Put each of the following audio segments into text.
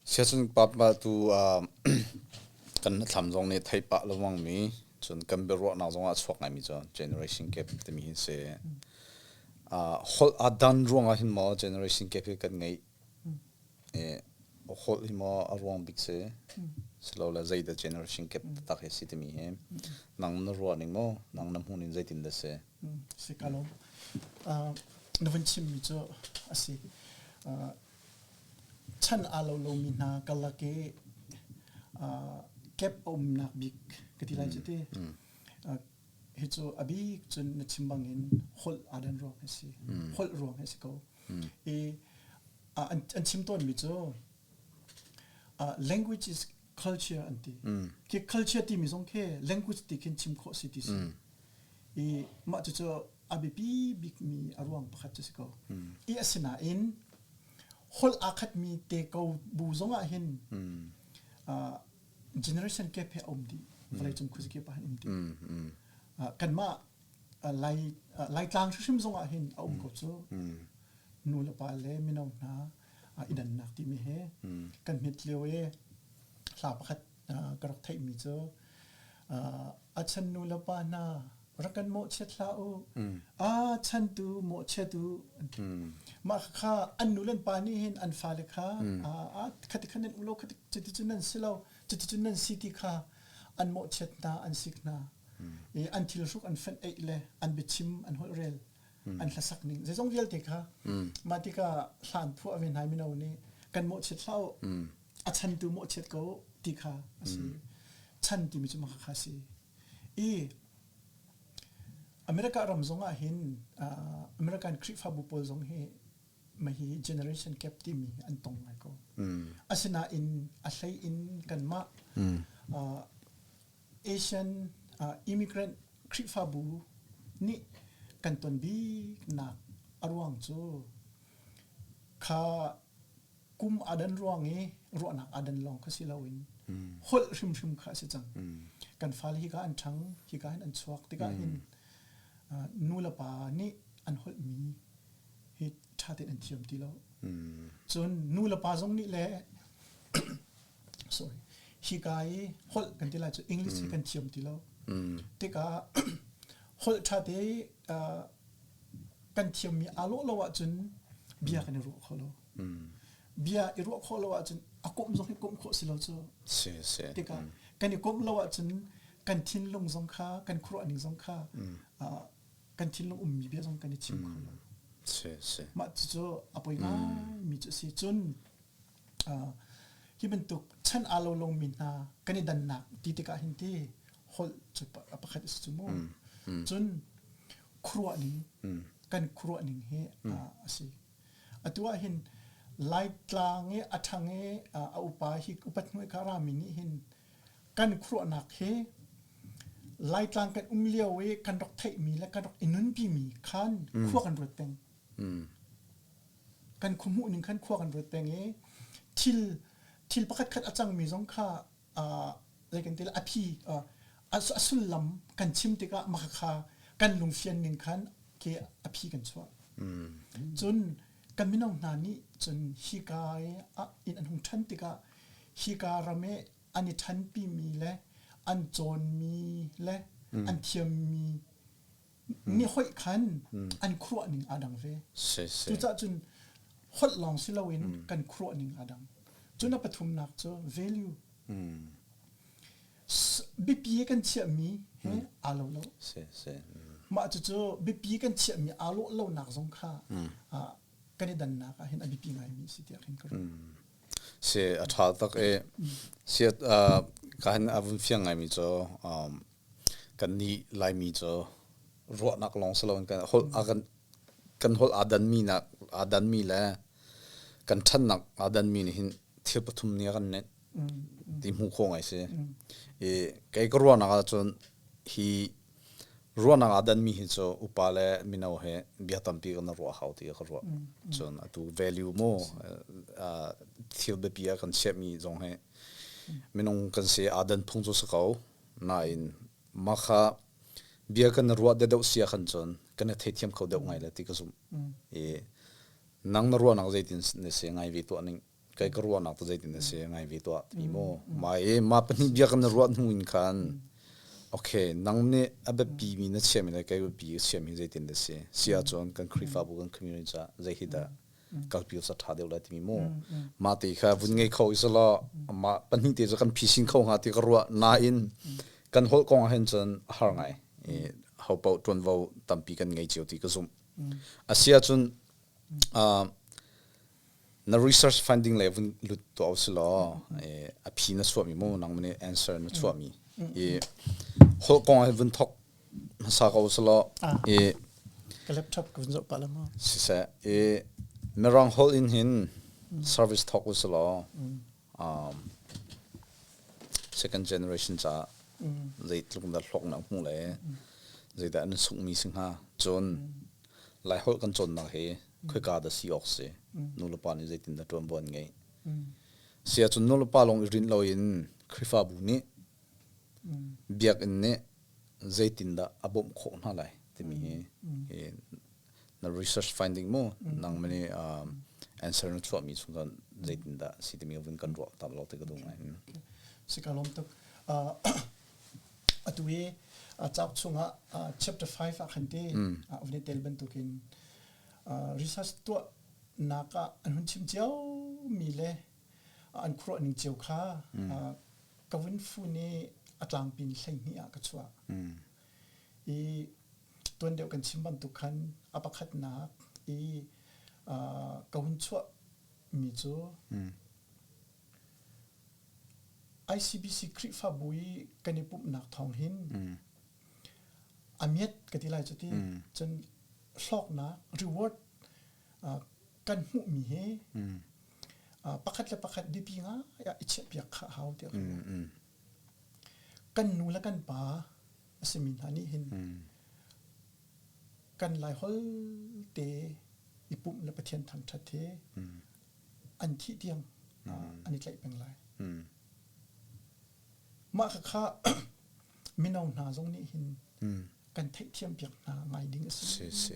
Siacun papa tu kan thlam zong nih theih pah lengmang mi cun kan biaruahnak zong ah a chuak ngaimi cu generation gap timi hi si. Holh aa dan ruangah hin maw generation gap hi kan ngeih i holh hi maw a ruang bik si silole zeidah generation gap taktak hi si timi hi nang na ruah ning maw nang na hmuh ning zeitin dah si? Si ka lawm. Na vun chimmi cu a si. Chan aa lo lomi hna karlak i gap a umnak bik ka ti lai cu ti. Hi cu a bik cun na chim bangin holh aa dan ruang hi si. Holh ruang hi si ko. I an chim tawnmi cu language is culture an ti. Khi culture timi zong khi language ti khin chim khawh si ti si. I mah cucu a biapi bikmi a ruang pakhat cu si ko. I asinain holh aa khatmi te ko bu zong ah hin generation gap he a um dih. Vawleicung khuazakip ah hin um dih. Kanmah Lai Laitlang hrimhrim zong ah hin a um ko cu. Nu le pa le mino hna i dannak timi he kan hmet lio i hla pakhat ka rak theihmi cu a chan nu le pa hna rak kan mawhchiat hlah u a chantu mawhchiat u mah kha an nu le an pa nih hin an fale kha khati khan nan um lo khati cuti cun nan si lo cuti cun nan si ti kha an mawhchiat hna an sik hna i an thil hruk an fenh eih le an biachim an holh rel an hlasak ning zeizong vialte kha mah tikah hlan phuah ve hna mino nih kan mawhchiat hlah u a chantu mawhchiat ko ti kha a si. Chan timi cu mah kha si. I America ram zong ah hin American Khrihfabu pawl zong hi mahi generation gap timi an tong ngai ko. Asinain a hlei in kanmah Asian immigrant Khrihfabu nih kan ton biknak a ruang cu kha kum aa dan ruang i ruahnak aa dan lawng kha si loin holh hrimhrim kha a si cang. Kan fale hika an ṭhang, hika hin an chuak tikah hin nu le pa nih an holhmi hi ṭha tein an thiam ti lo. Cun nu le pa zong nih le sorry hika i holh kan ti lai cu English hi kan thiam ti lo. Tikah holh ṭha te kan thiammi aa lawh lo ahcun bia kan i ruah kho lo. Bia i ruah khawh lo ahcun a komh zong hi komh khawh si lo cu. Si si. Tikah kan i komh lo ahcun kan thinlung zong kha kan khuaruah ning zong kha kan thinlung ummi bia zong kan i chim kho lo. Si si. Mah cucu a poi ngaimi cu a si. Cun hi bantuk chan aa lo lomi hna kan i dannak ti tikah hin ti holh cu pakhat a si cu mu. Cun khuaruah ning kan khuaruah ning hi a si. Atu ah hin Laitlang i a ṭhang i a upa hi upat hnu i kha rami nih hin kan khuaruahnak hi Laitlang kan um lio i kan rak theihmi le kan rak i nunpimi khan khua kan ruat peng. Kan khuahmuh ning khan khua kan ruat peng i thil thil pakhat khat a cangmi zong kha zei kan ti a phi a sullam kan chim tikah mah kha kan lungfian ning khan ke a phi kan chuah. Cun kan mino hna nih cun hika in an hung ṭhan tikah hika ram i an i ṭhanpimi le an cawnmi le an thiammi nih hoih khan an khuaruah ning aa dang ve. Cucaah cun holh lawng si loin kan khuaruah ning aa dang. Cun a pathumnak cu value. Biapi kan chiahmi he aa lo lo. Mah cucu biapi kan chiahmi aa lawh lonak zong kha kan i dannak ah hin a biapi ngaimi si tiah khin ka ruah. Si a ṭha tak i si ka hin a vun fiang ngaimi cu kannih Laimi cu ruahnak lawng si loin kan holh a kan kan holh aa danmi nak aa danmi le kan ṭhannak aa danmi nih hin thil pathum nih a kan nenh ti hmuh khawh ngai si. I kei ka ruahnak ahcun hi ruahnak aa danmi hi cu upa le mino he bia tampi kan ruah hau ti ka ruah. Cun atu value mu thil biapi ah kan chiahmi zong hi minung kan si aa dan phung cu si ko. Nain mah kha bia kan ruah deuh sia khan cun kan i theithiam kho deuh ngai le ti ka zumh. I nang na ruahnak zeitin na si ngai ve tuah ning? Kai ka ruahnak tu zeitin a si ngai ve tuah timi mu. Ma i ma pahnih bia kan ruah hnu in khan okay nang nih a biapi mi na chiami le kai biapi ka chiami zeitin dah si. Si ahcun kan Khrihfabu kan community ca zei hi dah kalpi sa ṭha deuh lai timi mu. Mah te kha vun ngei kho isalaw mah pahnih te cu kan phisin kho hnga ti ka ruah nain kan holh kong ah hin cun a har ngai. I ho paoh ṭuanvo tampi kan ngei cio ti ka zumh. A si ahcun na research finding le vun lut tuah usih law a phi na chuahmi mu nang nih answer na chuahmi i holh kong ah vun thok hmasa ko usih law i ka laptop ka vun zoh pah la maw siseh i mirang holh in hin service thok usih law second generation caah zeitluk dah hlawknak hmuh le zeidah an sunghmi si hnga cun Laiholh kan cawnnak hi khoika dah si awk si nulepa nih zeitindah ṭuanvo an ngeih si ahcun nulepa lawng i rinh loin Khrihfabu nih biakinn nih zeitindah a bawmh khawh hna lai timi hi na research finding mu nang mani answer na chuahmi chung kan zeitindah si timi vun kan ruah tam lo te ka duh ngai. Si ka lawm tuk. Atu hi cauk chungah chapter 5 ah khan te vun i tel bantukin research tuahnak ah an hun chim cio mi le an khuaruah ning cio kha ka vun fun i a tlangpin 12 ah ka chuah. I tuan deuh kan chim bantuk khan a pakhatnak i ka hun chuah mi cu ICBC Khrihfabu i kan i pumhnak thawng hin a miat ka ti lai cu ti cun hlawknak reward kan hmuhmi hi pakhat le pakhat biapi ngai ah i chiahpiak kha a hau tiah ka ruah. Kan nu le kan pa a simi hna nih hin kan Laiholh te i pumh le Pathian thangṭhat hi an thih tiang an i tlaih peng lai. Mah khakha mino hna zong nih hin kan theihthiam piak hna ngai ding a si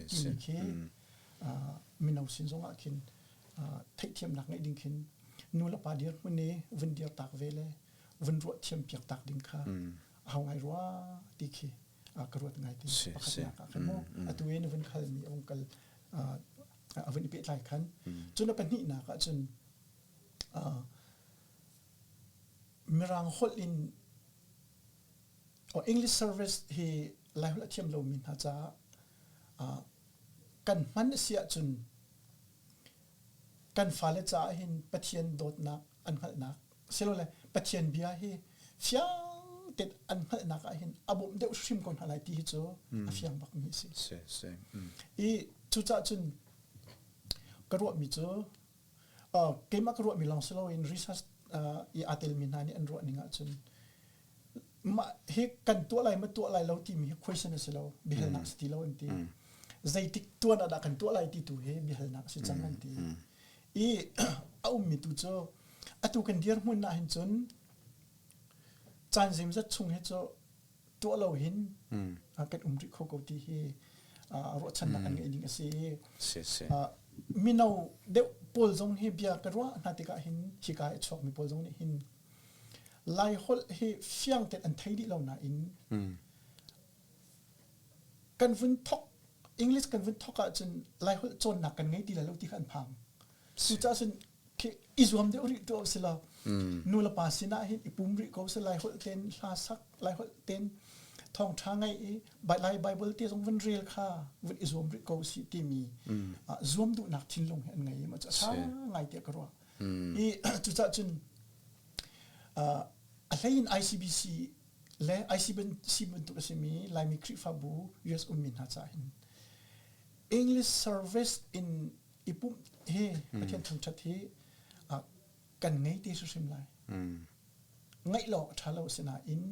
timi khi mino sin zong ah khin theihthiamnak ngeih ding khin nu le pa dirhmun i vun dir tak ve le vun ruah thiam piak tak ding kha a hau ngai rua ti khi ka ruat ngai ti pakhatnak ah khan mu atu in vun khal mi a kal a vun i pehtlai khan cun a pahnihnak ah cun mirang holh in English service hi Laiholh a thiam lomi hna caah kan hman a si ahcun kan fale caah hin Pathian dawtnak an hngalhnak silole Pathian bia hi fiang tein an hngalhnak ah hin a bawmh deuh hrim ko hna lai ti hi cu a fiang bakmi a si. I cucaah cun ka ruahmi cu keimah ka ruahmi lawng si loin research i aa telmi hna nih an ruah ning ahcun mah hi kan tuah lai ma tuah lai lo timi hi question a si lo biahalnak si ti lo an ti zeitik tuan ah dah kan tuah lai ti tu hi biahalnak a si cang an ti i a ummi tu cu atu kan dirhmun ah hin cun caan zeimzat chung hi cu tuah lo hin kan um rih kho ko ti hi ruahchannak an ngeih ding a si mino deuh pawl zong hi bia ka ruah hna tikah hin hika i chuakmi pawl zong nih hin Lai holh hi fiang tein an thei dih lo nain kan vun thok English kan vun thok ahcun Lai holh cawnnak kan ngei ti lai lo ti kha an phang. Cucaah cun i zuam deuh rih tu si lo. Nu le pa sinah hin i pum rih ko si Lai holh ten hla sak Lai holh ten thawngṭha ngai i Lai Bible te zong vun rel kha vun i zuam rih ko si timi zuam duhnak thinlung hi an ngei ma cu a ṭha ngai tiah ka ruah. I cucaah cun a hlei in ICBC le ICBC bantuk a simi Laimi Khrihfabu US ummi hna caah hin English service in i pumh hi Pathian thangṭhat hi kan ngei te hrimhrim lai. Ngaih lo a ṭha lo sinain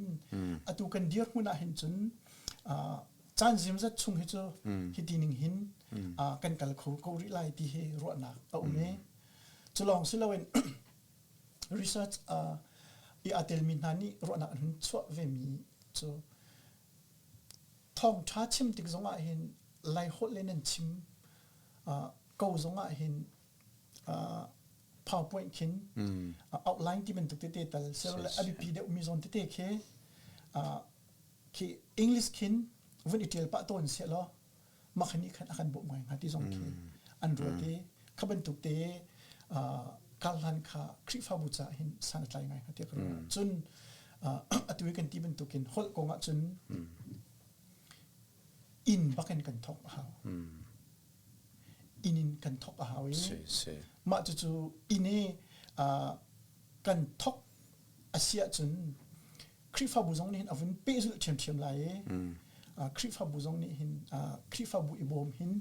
atu kan dirhmun ah hin cun caan zimzat chung hi cu hiti ning hin kan kal kho ko rih lai ti hi ruahnak a um i cu lawng si loin research i aa telmi hna nih ruahnak an hun chuah vemi cu thawngṭha chim tik zongah hin Laiholh in an chim ko zongah hin. PowerPoint khin outline ti bantuk tete tal sero le a biapi deuh mi zawn tete khi khi English khin vun i ṭial pah tawn seh law mah kha nih khan a kan bawmh ngai hnga ti zong khi an ruat i kha bantuk te karhlan kha Khrihfabu caah hin san a tlai ngai hnga tiah ka ruah. Cun atu i kan ti bantukin holh kong ah cun inn bak in kan thawk a hau. Inn in kan thawk a hau i mah cucu inn i kan thawk a si ahcun Khrihfabu zong nih hin a vun pehzulh ṭhiamṭhiam lai i Khrihfabu zong nih hin Khrihfabu i bawm hin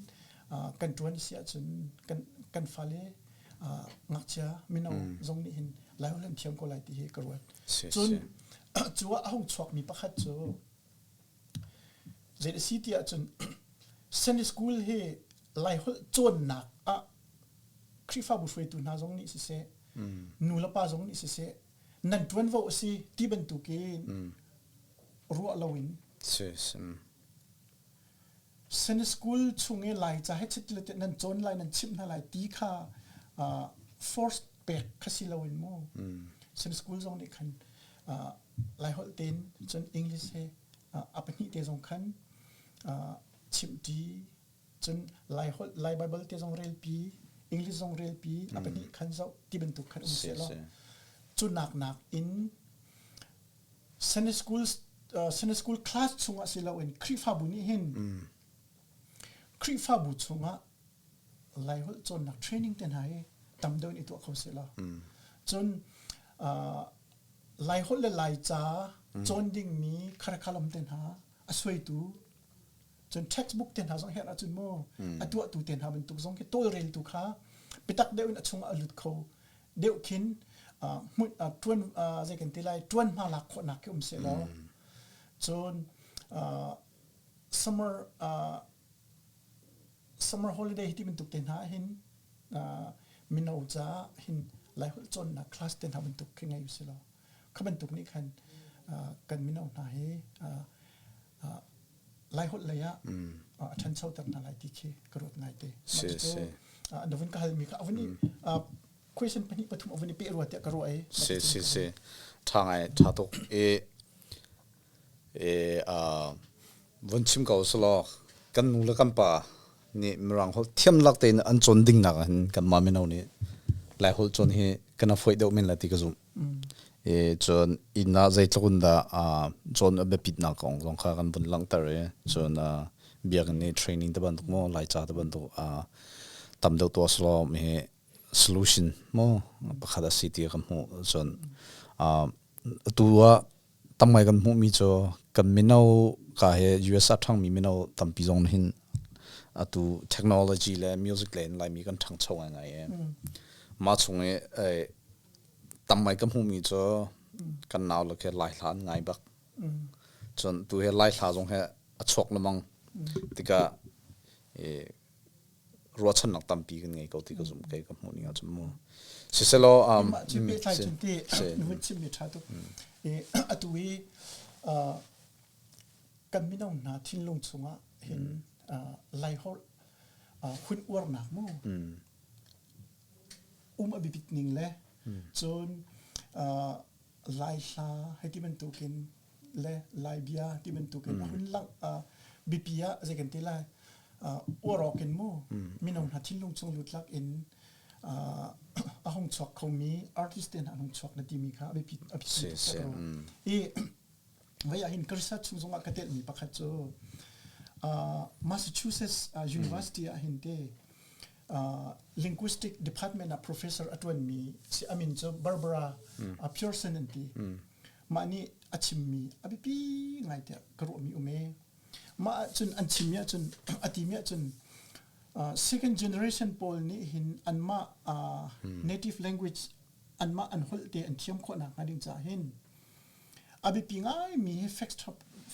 kan ṭuan a si ahcun kan fale ngakchia mino zong nih hin Laiholh an thiam ko lai ti hi ka ruat. Cun cu ah a hung chuakmi pakhat cu zei a si ti ahcun Sunday school hi Laiholh cawnnak ah Khrihfabu hruaitu hna zong nih siseh nu le pa zong nih siseh nan ṭuanvo a si ti bantukin ruah loin Sunday school chung i Laica he chit le nan cawn lai nan chimh hna lai ti kha force pek kha si loin mu Sunday school zong nih khan Laiholh tein cun English he a pahnih te zong khan chimhṭi cun Laiholh Lai Bible te zong relpi English zong relpi a pahnih khan zoh ti bantuk khan um seh law cu nak nak in Sunday school Sunday school class chungah si loin Khrihfabu nih hin Khrihfabu chungah Laiholh cawnnak training te hna hi tam deuh in i tuah kho seh law cun Laiholh le Laica cawn dingmi curriculum te hna a suaitu cun textbook te hna zong herh ahcun mu a tuahtu te hna bantuk zong khi tawlreltu kha biatak deuh in a chungah a lut kho deuh khin hmun tuan zei kan ti lai tuan hma lak khawhnak khi um seh law cun summer summer holiday hi ti bantuk te hna hin mino ca hin Laiholh cawnnak class te hna bantuk khi ngei usih law kha bantuk nih khan kan mino hna hi Laiholh lei ah a ṭhanchoter hna lai ti khi ka ruat ngai te. Si si. Na vun ka halmi kha a vun i question pahnih pathum a vun i peh rua tiah ka ruah i. Si si si. Ṭha ngai ṭha tuk i i vun chim ko selaw kan nu le kan pa nih mirang holh thiam lak tein an cawn ding nak hin kanmah mino nih Laiholh cawn hi kan a foih deuh men lai ti ka zumh. I cun inn ah zeitluk in dah cawn a biapitnak kong zong kha kan vun langhter i cun biakinn i training te bantuk maw Laica te bantuk tam deuh tuah selaw hi solution maw pakhat a si ti kan hmuh. Cun atu ah tam ngai kan hmuhmi cu kan mino ka he US ah ṭhangmi mino tampi zong hin atu technology le music le in Laimi kan ṭhangcho ngaingai i mah chung i tam ngai ka hmuhmi cu kan nau le khi Lai hla an ngai bak. Cun tu he Lai hla zong he a chuak lengmang tikah ruahchannak tampi kan ngei ko ti ka zumh kei ka hmuh ning ahcun mu siselaw mah cu pehtlai cun ti na hun chimmi ṭha tuk atu i kan mino hna thinlung chungah hin Laiholh hun uarnak mu um a biapit ning le cun Lai hla hei ti bantukin le Lai bia ti bantukin a hun langh biapi ah zei kan ti lai uar awk in mu mino hna thinlung chung lutlak in a hung chuak khomi artist te hna an hung chuak na timi kha a biapi a biapi tuk i vai ah hin ka research chung zongah ka telhmi pakhat cu Massachusetts University ah hin te linguistic department ah professor a ṭuanmi si amin cu Barbara Pearson an ti. Mah nih a chimmi a biapi ngai tiah ka ruahmi um ee. Mah ahcun an chimmi ahcun a timi ahcun second generation pawl nih hin anmah native language anmah an holh te an thiam khawh nakhnga ding caah hin a biapi ngaimi hi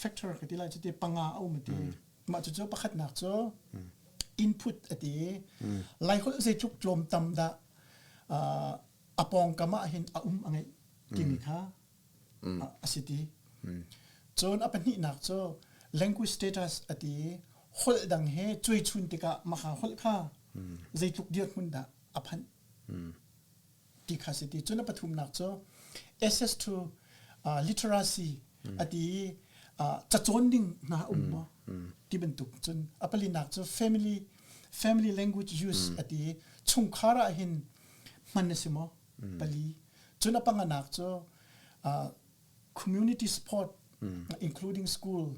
factor ka ti lai cu te panga a um a ti. Mah cucu pakhatnak cu input a ti. Laiholh zeitluk tlawmtam dah a pawngkam ah hin a um a ngeih timi kha a si ti. Cun a pahnihnak cu language status a ti. Holh dang he cuaichun tikah maka holh kha zeitluk dirhmun dah a phanh. ti kha si ti. Cun a pathumnak cu access to literacy ati cacawn ding hna um maw ti bantuk. Cun a palinak cu family language use ati, chungkhar ah hin hman a si maw, pali. Cun a panganak cu community support including school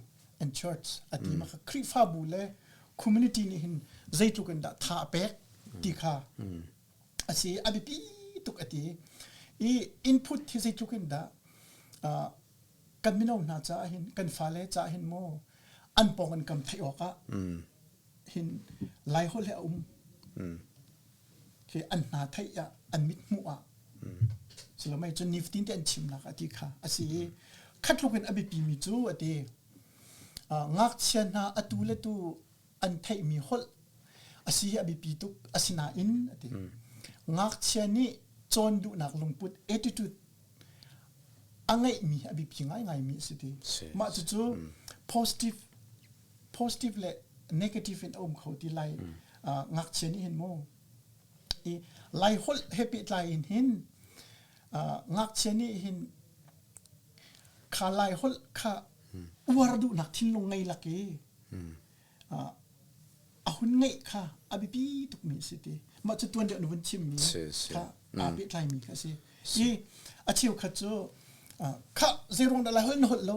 and church ati. Ma kha Khrihfabu le community nih hin zeitluk in dah tha a pek ti kha a si, a biapi tuk ati. I input hi zeitluk in dah kan mino hna caah hin, kan fale caah hin maw, an pawng an kam theih awk ah hin Lai holh he a um khi an hna theih ah, an mit hmuh ah silomei cun nifatin te an chimnak a ti kha a si. Khatluk in a biapi mi cu ati, ngakchia hna atu le tu an theihmi holh a si hi a biapi tuk. Asinain ati, ngakchia nih cawn duhnak lungput, attitude a ngeihmi a biapi ngaingai mi a si ti. Mah cucu positive le negative in a um kho ti. Lai ngakchia nih hin mu i Lai holh he pehtlai in hin ngakchia nih hin kha Lai holh kha uar duhnak thinlung ngei lak i a hun ngeih kha a biapi tukmi a si ti. Mah cu tuan deuh na vun chimmi kha aa pehtlaimi kha a si. I a cheukhat cu kha zeiruang dah Lai holh na holh lo,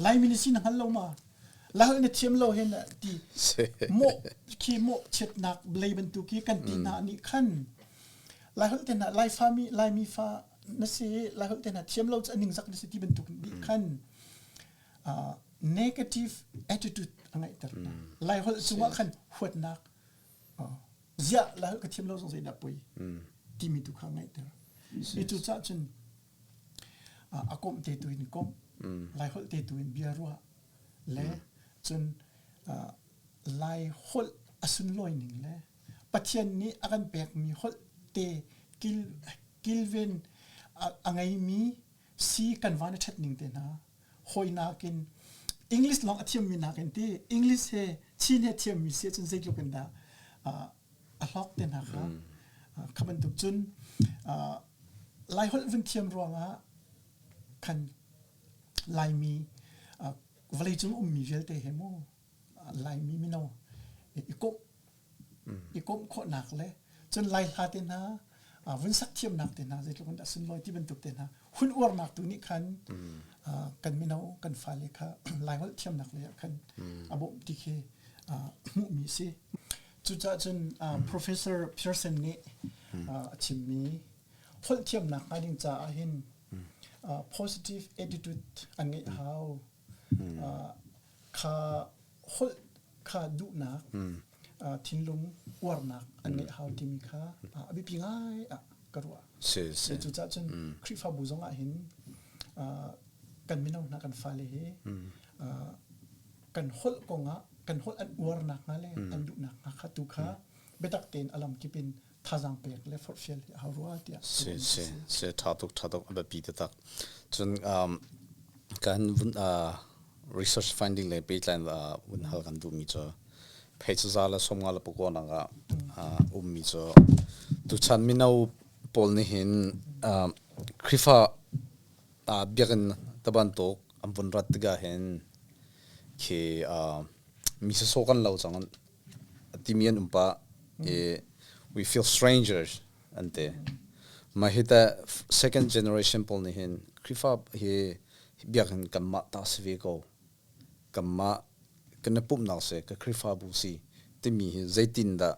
Laimi na si na hngal lo ma, Lai holh na thiam lo hen ti mawh khi mawh chiatnak lei bantuk khi kan ti hna nih khan Lai holh te hna, Lai fa mi, Laimi fa na si, Lai holh te hna thiam lo cu a ningzak na si ti bantuk nih khan negative attitude a ngeihter hna. Lai holh cungah khan huatnak, ziah Lai holh ka thiam lo zong zeidah poi timi tu kha ngeihter. I cu cah cun a komh te tu in komh, Lai holh te tu in bia ruah le cun Lai holh a sunlawi ning le Pathian nih a kan pekmi holh te kilven a ngeimi si kan van a ṭhat ning te hna, hawi nakin English lawng a thiammi nakin ti English he Chin he thiammi si ahcun zeitluk in dah a hlawk te hna kha. Kha bantuk cun Lai holh vun thiam ruangah khan Laimi vawleicung ummi vialte he mu Laimi mino i komh i komh khawhnak le cun Lai hla te hna vun sak thiamnak te hna zeitluk in dah sunlawi ti bantuk te hna hun uarnak tu nih khan kan mino kan fale kha Lai holh thiamnak lei ah khan a bawmh ti khi hmuhmi a si. Cucaah cun Professor Pearson nih a chimmi holh thiamnak hnga ding caah hin positive attitude an ngeih hau. Kha holh kha duhnak, thinlung uarnak an ngeih hau timi kha a biapi ngai ah ka ruah. Cucaah cun Khrihfabu zong ah hin kan mino hna, kan fale hi kan holh kongah kan holh an uarnak hnga le an duhnak hnga kha tu kha biatak tein a lamkip in thazaang pek le forhfial hi a hau rua tiah. Si si si, tha tuk, tha tuk, a biapi taktak. Cun kan vun research finding le pehtlai vun hal kan duhmi cu page 159 nak ah ummi cu tuchan mino pawl nih hin Khrihfa biakinn tabantuk an vun rat tikah hin khi mi sawsawh kan lo cang timi an um pah i we feel strangers an ti. Mah hi teh second generation pawl nih hin Khrihfa hi biakinn kanmah ta si ve ko, kanmah kan i pumhnak si, ka Khrihfabu si timi hi zeitindah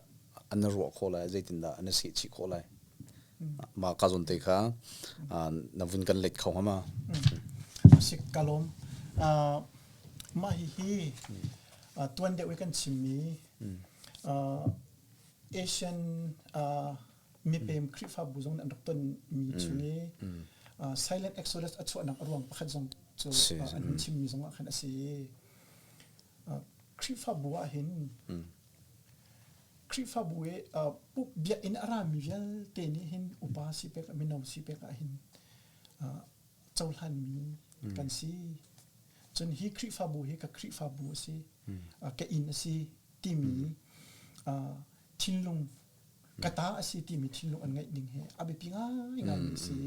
an i ruah khawh lai, zeitindah an i sehchih khawh lai? Mah ka zawn te kha na vun kan let kho hnga ma? Si ka lawm. Mah hihi tuan deuh i kan chimmi Asian mipem Khrihfabu zong nih an rak tonmi chung i Silent Exodus a chuahnak a ruang pakhat zong cu an hun chimmi zong ah khan a si. Khrihfabu ah hin Khrihfabu i biakinn a rami vialte nih hin upa si pek ah mino si pek ah hin cohlanmi kan si. Cun hi Khrihfabu hi ka Khrihfabu a si, ka inn a si timi thinlung. Ka ta a si timi thinlung an ngeih ning hi a biapi ngaingai mi si.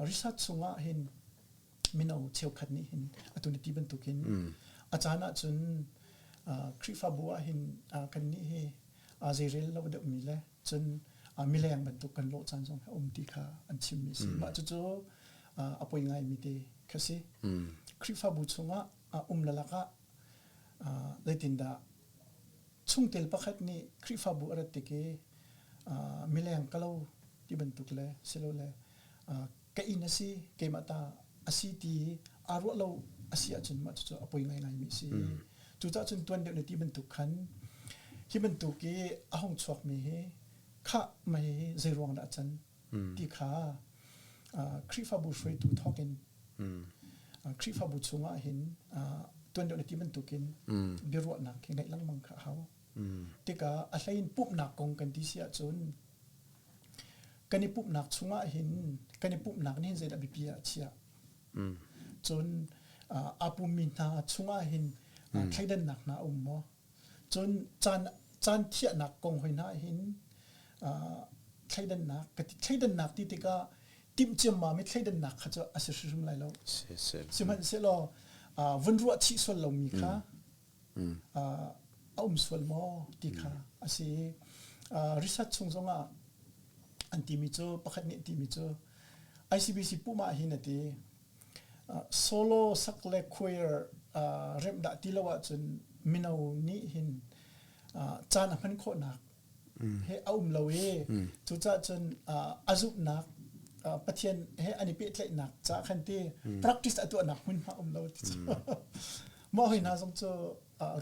Research chungah hin mino cheukhat nih hin atu na ti bantukin a caan ahcun Khrihfabu ah hin kannih hi zeirel lo deuhmi le cun mileng bantuk kan lawh caan zong a um ti kha an chimmi si. Mah cucu a poi ngaimi te kha si. Khrihfabu chungah um lalak ah zeitindah chungtel pakhat nih Khrihfabu a rat tik i mileng ka lo ti bantuk le silole ka inn a si keimah ta a si ti aa ruah lo a si ahcun mah cucu a poi ngaingaimi a si. Cucaah cun tuan deuh na ti bantuk khan hi bantuk i a hung chuakmi hi khah mah hihi zei ruang dah a can ti kha Khrihfabu hruaitu thawk in Khrihfabu chungah hin tuan deuh na ti bantukin biaruahnak hi ngeih lengmang kha a hau. Tikah a hlei in pumhnak kong kan ti si ahcun kan i pumhnak chungah hin kan i pumhnak nih hin zeidah biapi ah a chiah. Cun aa pummi hna chungah hin thleidannak hna a um maw? Cun caan caan thiahnak kong hoi hna hin thleidannak ka ti thleidannak ti tikah timh ciammam i thleidannak kha cu a si hrimhrim lai lo. Sihmanhsehlaw vun ruah chih sual lomi kha a um sual maw ti kha a si. Research chung zongah an timi cu pakhat nih timi cu ICBC pum ah hin a ti solo sak le choir remh dah ti lo ahcun mino nih hin caan a hman khawhnak he a um lo i cucaah cun a zumhnak Pathian he an i pehtlaihnak ca khan ti practice a tuahnak hmunhma um lo ti cu mah hoi hna zong cu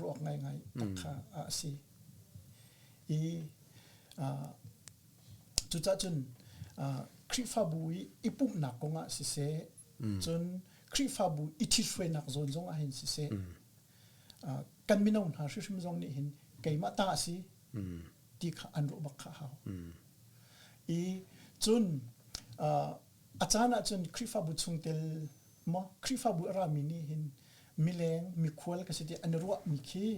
ruak ngaingai tak kha a si i cucaah cun Khrihfabu i i pumhnak kong ah siseh cun Khrihfabu i ṭhithruainak zawn zong ah hin siseh kan mino hna hrimhrim zong nih hin keimah ta a si ti kha an ruah bak kha a hau. I cun a caan ah cun Khrihfabu chungtel maw Khrihfabu a rami nih hin mileng mikhual ka si ti an i ruahmi khi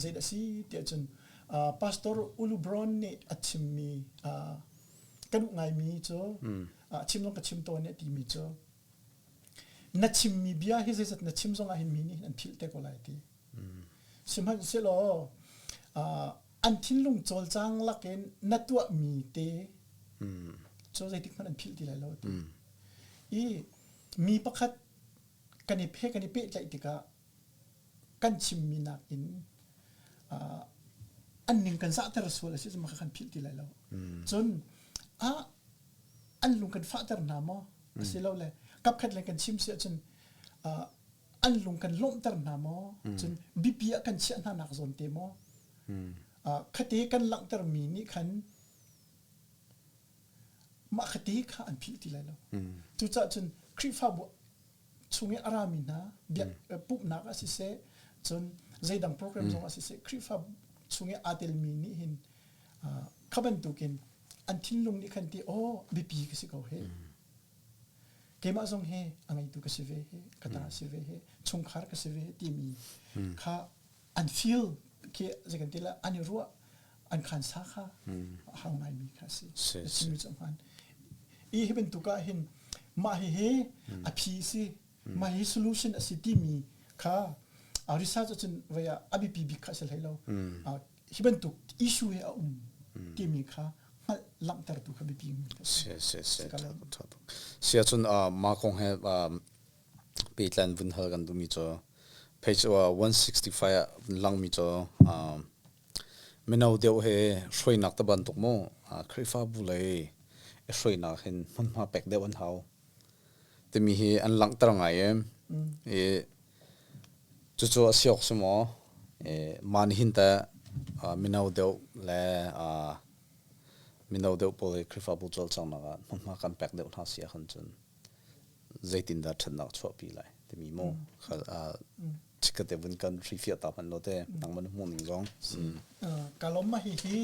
zeidah a si tiah cun Pastor Ulu Brown nih a chimmi ka duh ngaimi cu chim zong ka chim tawn i a timi cu na chimmi bia hi zeizat na chim zong ah hin mi nih an philh te ko lai ti. Sihmanhsehlaw an thinlung cawlcang lakin na tuahmi te cu zeitik hmanh an philh ti lai lo ti. I mi pakhat kan i phe kan i pehtlaih tikah kan chimmi nakin an ning kan zahter sual a si cun kan philh ti lai lo. Cun an lung kan fahter hna maw? Asilole kapkhat le kan chim si ahcun an lung kan lawmhter hna maw? Cun biapi ah kan chiah hna nak zawn te maw? Khate kan langhtermi nih khan mah khate kha an philh ti lai lo. Cucaah cun Khrihfabu chung i a rami hna biak pumhnak ah siseh cun zeidang program zong ah siseh Khrihfa chung i aa telmi nih hin kha bantukin an thinlung nih khan ti aw biapi ka si ko he keimah zong hi a ngeitu ka si ve he ka ta si ve he chungkhar ka si ve he timi kha an feel khi zei kan ti la an i ruah an khan sa kha a hau ngaimi kha si chimmi cu hmaan i hi bantuk ah hin mah hi hi a phi si mah hi solution a si timi kha research ahcun vei ah a biapi bik kha a si hlei lo hi bantuk issue hi a um timi kha hngalh langhtertu kha biapi si si si si ahcun mah kong he pehtlain vun hal kan duhmi cu page 165 ah vun langmi cu mino deuh he hruainak te bantuk mu Khrihfabu lei i hruainak hin hmunhma pek deuh an hau timi hi an langhter ngai i cucu a si awk si maw mah nihin teh mino deuh le mino deuh pawl hi Khrihfabu cawlcanghnak ah hmunhma kan pek deuh hna si ahkhan cun zeitindah ṭhatnak chuahpi lai timi mu chikkate vun kan hrifiah ta hmanh lo te nangmah na hmuh ning zong ka lawm ma hi hi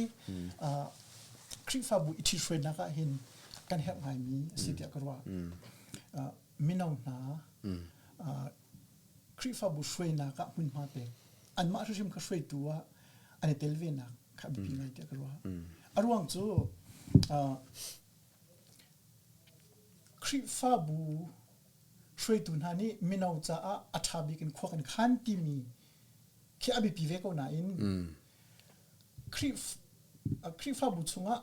Khrihfabu i ṭhithruainak ah hin kan herh ngaimi a si tiah ka ruah mino hna Khrihfabu hruainak ah hmunhma pek anmah hrimhrim kha hruaitu ah an i tel ve nak. kha biapi ngai tiah ka ruah. A ruang cu Khrihfabu hruaitu hna nih mino caah a ṭha bik in khua kan khan timi khi a biapi ve ko nain Khrihfabu chungah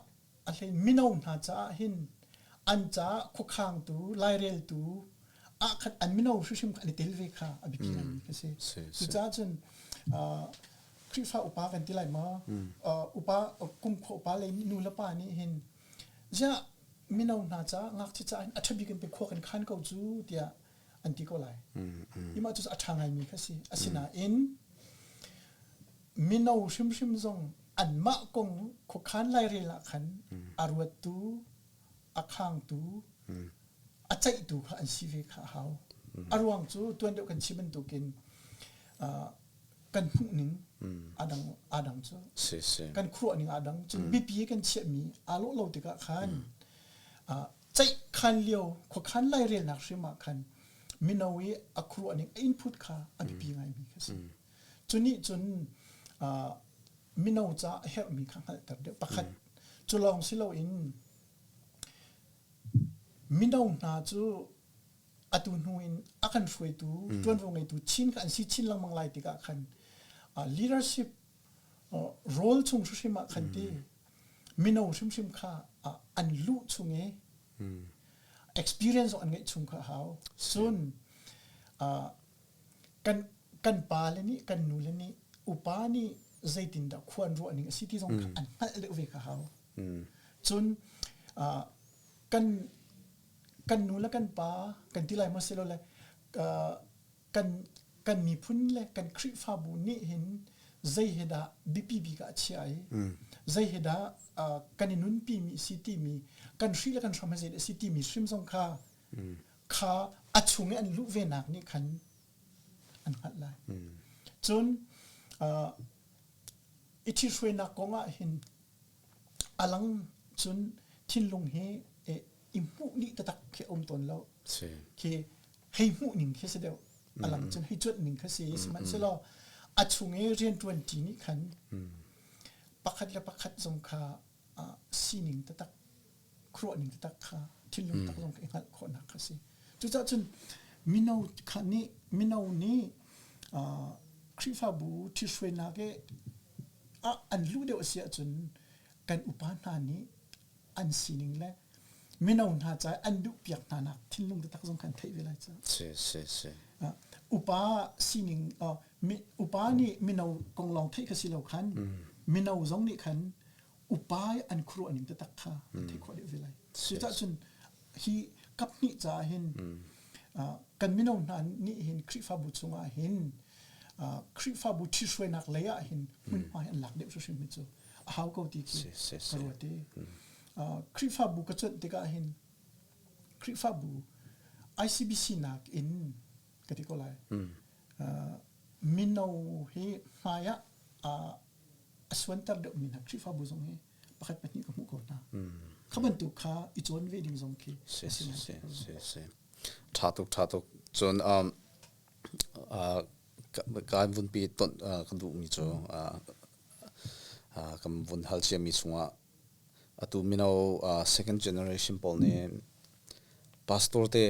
a hlei mino hna caah hin an caah khuakhangtu, laireltu ah khan an mino hrimhrim kha an i tel ve kha a biapi ngaimi kha si. Cucaah cun Khrihfa upa kan ti lai maw? Upa kumkhua upa lei nu le pa nih hin ziah mino hna caah ngakchia caah hin a ṭha bik in pe khua kan khan ko cu tiah an ti ko lai. Hi mah cu a ṭha ngaimi kha si. Asinain mino hrimhrim zong anmah kong khuakhan lairel ah khan a ruattu, a khangtu, a ceihtu kha an si ve kha a hau. A ruang cu tuan deuh kan chim bantukin kan hmuh ning aa dang aa dang cu. Kan khuaruah ning aa dang. Cun biapi kan chiahmi aa lawh lo tikah khan ceihkhan lio khuakhan lairelnak hrim ah khan mino i a khuaruah ning a input kha a biapi ngaimi kha si. Cu nih cun mino ca a herhmi kha hngalhter deuh. Pakhat cu lawng si loin mino hna cu atu hnu in a kan hruaitu ṭuanvo ngeitu chin kha an si chin lengmang lai tikah khan leadership role chung hrimhrim ah khan ti mino hrimhrim kha an luh chung i experience zong an ngeih chung kha a hau. Cun kan kan pa le nih kan nu le nih upa nih zeitindah khua an ruah ning a si ti zong kha an hngalh deuh ve kha hau. Cun kan kan nu le kan pa kan ti lai maw silole kan kan miphun le kan Khrihfabu nih hin zei he dah biapi bik ah a chia i zei he dah kan i nunpi mi si timi kan hri le kan hram he zei dah si timi hrim zong kha kha a chung i an luh ve nak nih khan an hngalh lai. Cun i ṭhithruainak kong ah hin a lang cun thinlung hi i hmuh dih taktak khi a um tawn lo. Khi hei hmuh ning khi si deuh. A lang cun hei cuanh ning kha si. Sihmanhsehlaw a chung i rianṭuan ṭi nih khan pakhat le pakhat zong kha sining taktak khuaruah ning taktak kha thinlung tak zong kha i hngalh khawhnak kha si. Cucaah cun mino kha nih mino nih Khrihfabu ṭhithruainak i an luh deuh a si ahcun kan upa hna nih an sining le mino hna ca an duhpiak hna nak thinlung taktak zong kha an theih ve lai cu. Si si si. Upa sining upa nih mino kong lawng theih kha si lo khan mino zong nih khan upa an khuaruah ning taktak kha an theih khawh deuh ve lai. Cucaah cun hi kap hnih caah hin kan mino hna nih hin Khrihfabu chungah hin Khrihfabu ṭhithruainak lei ah hin hmunhma hi an lak deuh hrimhrim hi cu a hau ko ti khi ka ruat i Khrihfabu ka cuanh tikah hin Khrihfabu ICBC nak in ka ti ko lai mino hi hmai ah a suanter deuhmi hna Khrihfabu zong hi pakhat pahnih ka hmuh ko hna. Kha bantuk kha i cawn ve ding zong khi si si si si si. Tha tuk tha tuk. Cun um, kan vun pi ton kan duhmi cu kan vun hal ciami chungah atu mino second generation pawl nih pastor te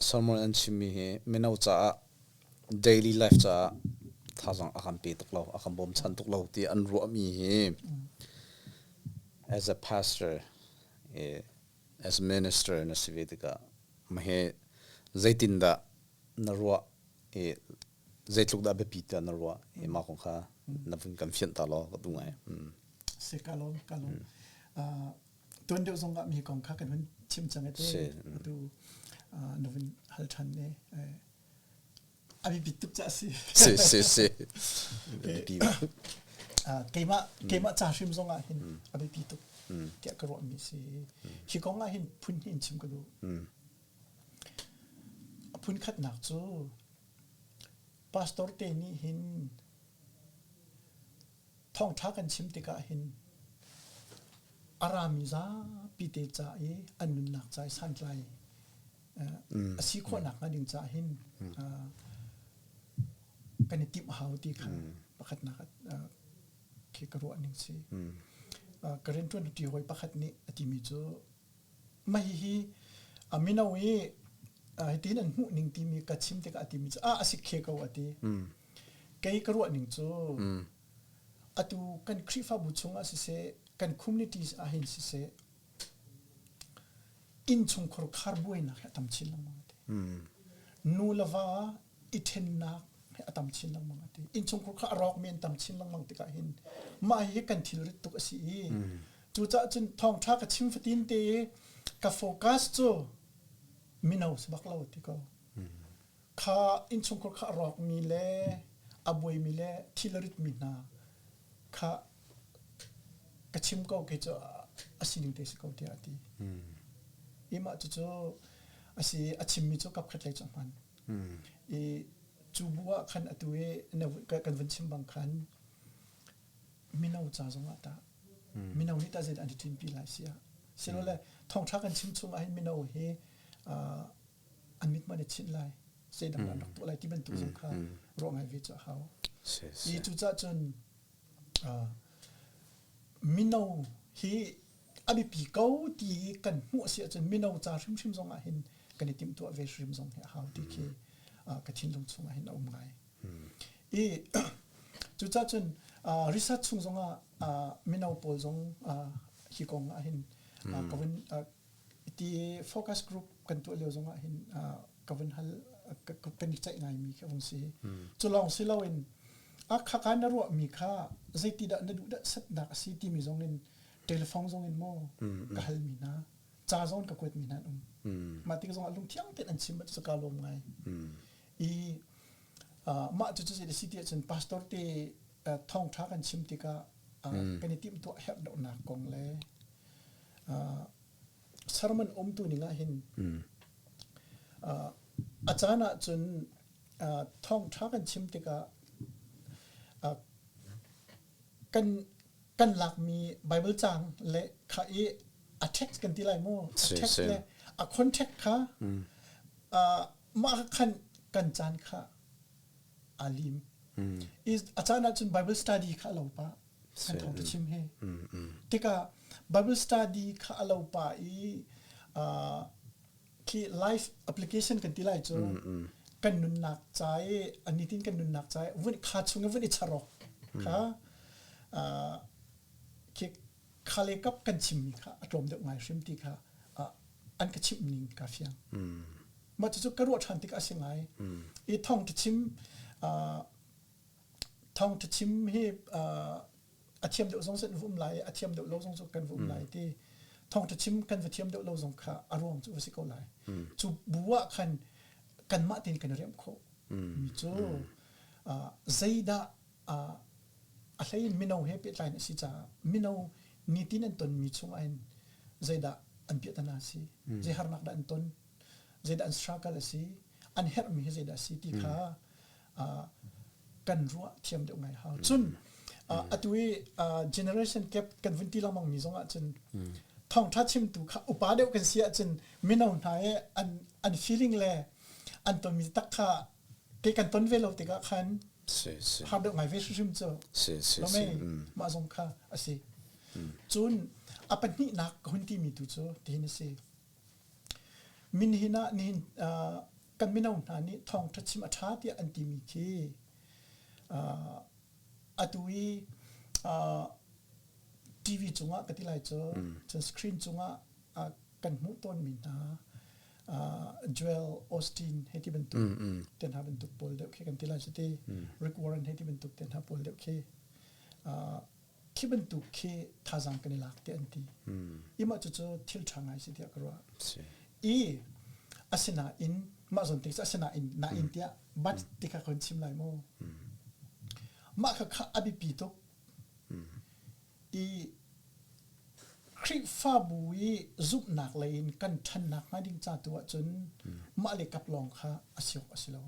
sermon an chimmi hi mino caah daily life caah thazaang a kan pe tuk lo a kan bawmchan tuk lo ti an ruahmi hi as a pastor as a minister na si ve tikah mahi zeitindah na ruah i zeitluk dah biapi tiah na ruah i mah kong kha na vun kan fianh ta law ka duh ngai. Si ka lawm ka lawm. Tuan deuh zong ah mi kong kha kan hun chim cang te atu na vun hal than ne. A biapi tuk ca si. Si si si. Biapi. Keimah keimah ca hrim zong ah hin a biapi tuk tiah ka ruah mi si. Hi kong ah hin phun hnih in chim ka duh. A phunkhatnak cu pastor te nih hin thawngṭha kan chim tikah hin a rami zapi te ca i an nunnak ca i santlai a si khawhnak hnga ding caah hin kan i timh hau ti kha pakhatnak. Khi ka ruah ning si. Ka rianṭuan ṭi hawi pakhat nih a timi cu mah hihi mino i hitin an hmuh ning timi ka chim tikah a timi cu a si khe ko a ti. Kei ka ruah ning cu atu kan Khrihfabu chungah siseh kan communities ah hin siseh innchungkhar khar buainak hi a tam chin lengmang a ti. Nu le va i ṭhennak hi a tam chin lengmang a ti. Innchungkhar kha a rawkmi an tam chin lengmang tikah hin mah hi kan thilrit tuk a si i cucaah cun thawngṭha ka chim fatin te ka focus cu mino si bak lo ti ko. Kha innchungkhar kha a rawkmi le a buaimi le thil a ritmi hna kha ka chim ko kei cu a sining te si ko tiah a ti. I mah cucu a si a chimmi cu kapkhat lei cu a hman. I cu bu ah khan atu i kan vun chim bang khan mino ca zong ah tah mino nih tah zeidah an i ṭinpi lai si ah silole thawngṭha kan chim chung ah hin mino hi an mit man i chinh lai zeidang an rak tuah lai ti bantuk zong kha ruah ngai ve cu a hau. I cucaah cun Mino hi a biapi ko ti kan hmuh a si ahcun mino ca hrimhrim zong ah hin kan i timhtuah ve hrim zong hi a hau ti khi ka thinlung chungah hin a um ngai. I cucaah cun research chung zongah mino pawl zong hi kong ah hin ka vun ti focus group kan tuah lio zongah hin ka vun hal kan i ceih ngaimi khi a vung si. Cu lawng si loin a khaka na ruahmi kha zeiti dah na duh dah setnak a si timi zong in telephone zong in maw ka halmi hna ca zong ka kuatmi hna an um. Mah tik zong ah lungthiang tein an chim cu ka lawm ngai. I mah cu cu si ti ahcun pastor te thawngṭha kan chim tikah kan i timhtuah herh deuhnak kong le sermon umtu ning ah hin a caan ah cun thawngṭha kan chim tikah kan kan lakmi Bible caang le kha i a text kan ti lai mu a text le a context kha mah khan kan caan kha aa lim. A caan ah cun Bible study kha a lo pah. Kan thawngṭha chim hi. Tikah Bible study kha a lo pah i khi life application kan ti lai cu kan nunnak ca i a nitin kan nunnak ca i vun kha chung i vun i charok kha khi kha le kap kan chimmi kha a tlawm deuh ngai hrim ti kha an ka chimh ning ka fiang. Mah cucu ka ruah ṭhan tik a si ngai. I thawngṭha chim thawngṭha chim hi a thiam deuh zong sin vum lai a thiam deuh lo zong cu kan vum lai ti thawngṭha chim kan va thiam deuh lo zong kha a ruang cu va si ko lai. Cu bu ah khan kanmah tein kan i remh khawh mi cu zeidah a hlei in mino he pehtlai in a si caah mino nitin an tonmi chungah hin zeidah an piahtana a si, zei harnak dah an ton, zeidah an struggle a si, an herhmi hi zeidah a si ti kha kan ruah thiam deuh ngai hau. Cun atu i generation gap kan vun ti lengmang mi zong ah cun thawngṭha chimtu kha upa deuh kan si ahcun mino hna i an an feeling le an tonmi tak kha ke kan ton ve lo tikah khan Si si. har deuh ngai ve hrimhrim cu. Si si Lo si. mei mah zong kha a si. Cun a pahnihnak ka hun timi tu cu tihin a si. Min hin ah nihin kan mino hna nih thawngṭha chim a ṭha tiah an timi khi atu i TV cungah ka ti lai cu cun screen cungah kan hmuh tawnmi hna Joel Osteen hei ti bantuk te hna bantuk pawl deuh khi kan ti lai cu ti Rick Warren hei ti bantuk te hna pawl deuh khi khi bantuk khi thazaang kan i lak te an ti. I mah cucu thil ṭha ngai si tiah ka ruah. I asinain mah zawn te cu asinain nain tiah but ti kha kan chim lai mu. Mah kha kha a biapi tuk. I Khrihfabu i zumhnak lei in kan ṭhannak hnga ding ca tu ahcun mah le kap lawng kha a si awk a si lo.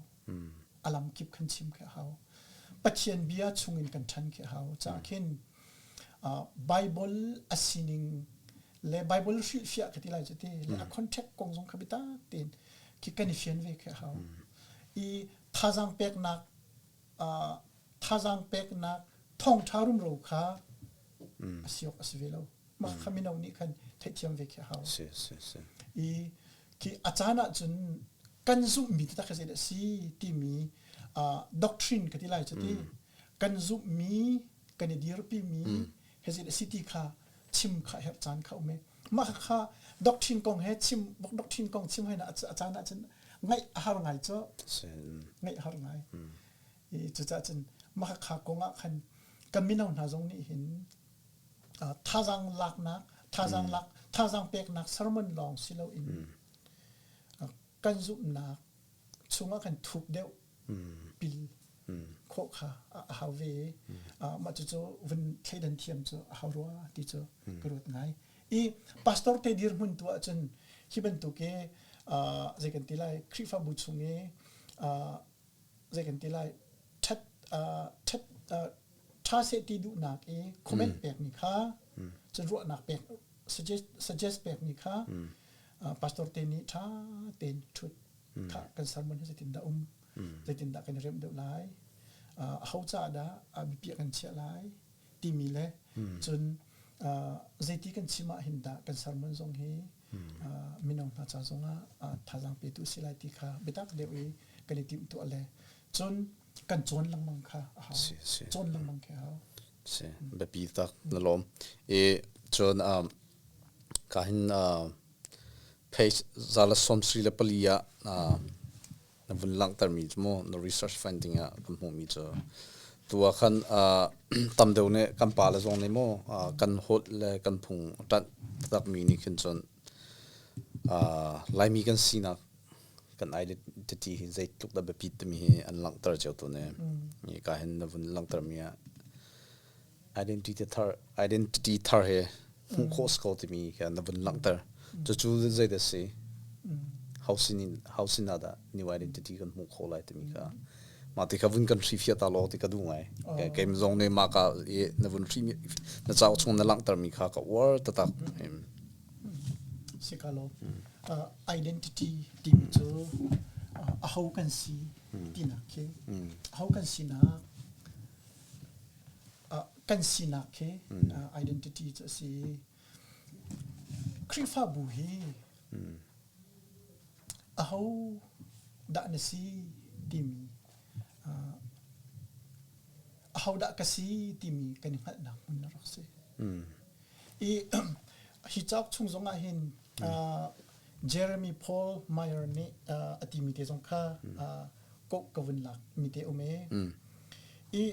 A lam kip khan chim khi a hau. Pathian bia chungin kan ṭhan khi a hau. Caah khin Bible a sining le Bible hrilhfiah ka ti lai cu ti le a contact kong zong kha biatak tein khi kan i fian ve khi a hau. I thazaang peknak thazaang peknak Thawngṭha rumro kha a si awk a si ve lo. Mah kha mino nih khan theihthiam ve khi a hau. Si si si. I khi a caan ahcun kan zumhmi taktak hi zeidah a si timi doctrine ka ti lai cu ti kan zumhmi kan i dirpimi hi zeidah a si ti kha chim kha herh caan kha um i mah kha doctrine kong he chim doctrine kong chim he a caan ahcun ngaih a har ngai cu ngaih a har ngai. I cucaah cun mah kha kong ah khan kan mino hna zong nih hin thazaang laknak thazaang lak thazaang peknak sermon lawng si loin kan zumhnak chungah kan thuk deuh pil khawh kha a hau ve. Mah cucu vun thleidan thiam cu a hau rua ti cu ka ruat ngai. I pastor te dirhmun tu ahcun hi bantuk i zei kan ti lai, Khrihfabu chung i zei kan ti lai, ṭhat ṭhat ṭha seh ti duhnak i comment pekmi kha, cun ruahnak pek, suggest suggest pekmi kha pastor te nih ṭha tein ṭhut kha kan sermon hi zeitindah um, zeitindah kan i remh deuh lai, aho caah dah biapi kan chiah lai timi le cun zeiti kan chim ah hin dah kan sermon zong hi mino hna ca zongah thazaang petu si lai ti kha biatak deuh i kan i timhtuah le cun kan cawn lengmang kha a hau. Cawn lengmang khi a hau. Si, biapi tak na lawm. I cun ka hin page 134 ah na vun langhtermi cu mu na research finding ah kan hmuhmi cu tu ah khan tam deuh nih kan pa le zong nih mu kan holh le kan phung ṭanh takmi nih khin cun Laimi kan sinak kan identity hi zeitluk dah biapit timi hi an langhter cio tu ne. Ka hin na vun langhtermi ah identity thar identity thar he hmuh khawh si ko timi kha na vun langhter. Cucu zeidah si? How sin in how sin ah dah new identity kan hmuh khawh lai timi kha mah ti kha vun kan hrifiah ta law ti ka duh ngai. Kei zong nih mah ka i na vun hri na cauk chung na langhtermi kha ka uar taktak. Si ka lo. Identity timi cu aho kan si tinak khi aho kan sinak kan sinak khi identity cu a si. Khrihfabu hi aho dah na si timi, aho dah ka si timi kan i hngalhnak hmun a rak si. I hi cauk chung zong ah hin Jeremy Paul Meyer nih a timi te zong kha kok ka vun lak mi te um e. I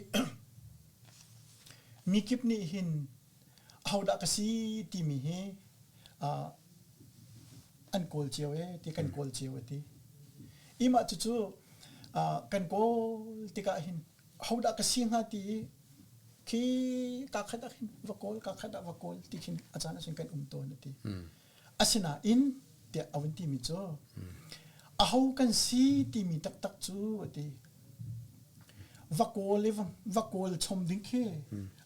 mi kip nih hin ahodah ka si timi hi an kawl cio e ti kan kawl cio a ti. I mah cucu kan kawl tikah hin ahodah ka si hnga ti khi ka khat ah khin va kawl, ka khat ah va kawl ti khin a caan ahcun kan um tawn a ti. Asinain tiah a vun timi cu aho kan si timi taktak cu a ti. Va kawl i va kawl chom ding khi,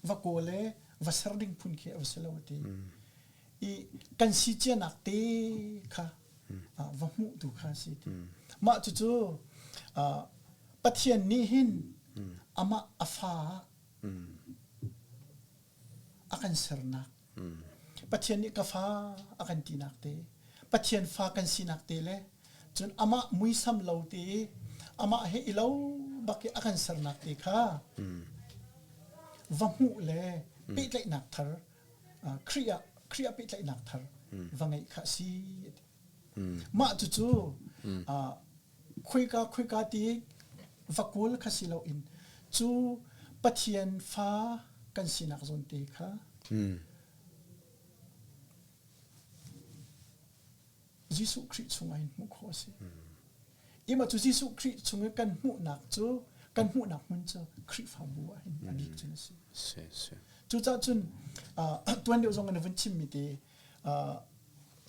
va kawl i va ser ding phun khi a va si lo a ti. I kan si cianak te kha va hmuh tu kha si ti. Mah cucu Pathian nih hin amah a fa a kan sernak, Pathian nih ka fa a kan tinak te, Pathian fa kan sinak te le cun amah muisam lo te, amah he i lo bak i a kan sernak te kha va hmuh le pehtlaihnak thar Khrih ah Khrih ah pehtlaihnak thar va ngeih kha a si. Mah cucu khuika khuika ti va kawl kha si loin cu Pathian fa kan sinak zawn te kha Jesuh Khrih chungah hin hmuh khawh a si. Ima cu Jesuh Khrih chung i kan hmuhnak cu kan hmuhnak hmun cu Khrihfabu ah hin a bik cun a si. Cucaah cun tuan deuh zong in vun chimmi te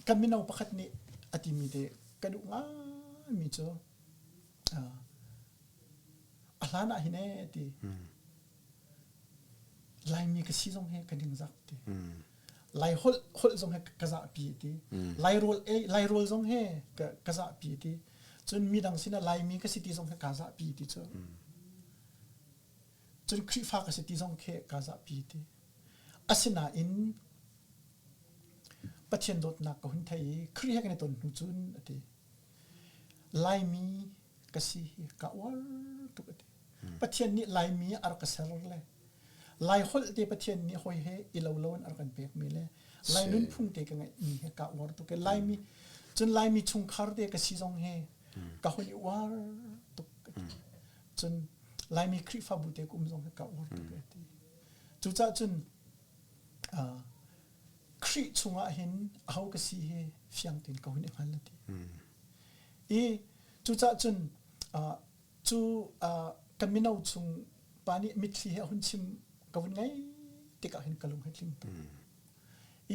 kan mino pakhat nih a timi te ka duh ngaimi cu a hlan ah hin ee ti Laimi ka si zong hi ka ningzak ti. Lai holh holh zong hi ka zahpi ti. Lai rawl ei Lai rawl zong hi ka ka zahpi ti. Cun midang sinah Laimi ka si ti zong hi ka zahpi ti cu. Cun Khrihfa ka si ti zong khi kaa zahpi ti. Asinain Pathian dawtnak ka hun thei i Khrih he kan i ton hnu cun a ti. Laimi ka si hi ka uar tuk a ti. Pathian nih Laimi a rak ka ser le Lai holh te Pathian nih hawi he i lo lo in a rak kan pekmi le Lai nunphung te ka ngeihmi he ka uar tuk i Laimi cun Laimi chungkhar te ka si zong hi ka hun i uar tuk a ti. Cun Laimi Khrihfabu te ka um zong hi ka uar tuk a ti. Cucaah cun Khrih chungah hin aho ka si hi fiang tein ka hun i hngal a ti. I cucaah cun cu kan mino chung pa nih mitthli he a hun chim ka vun ngai tikah hin ka lung he tling tuk.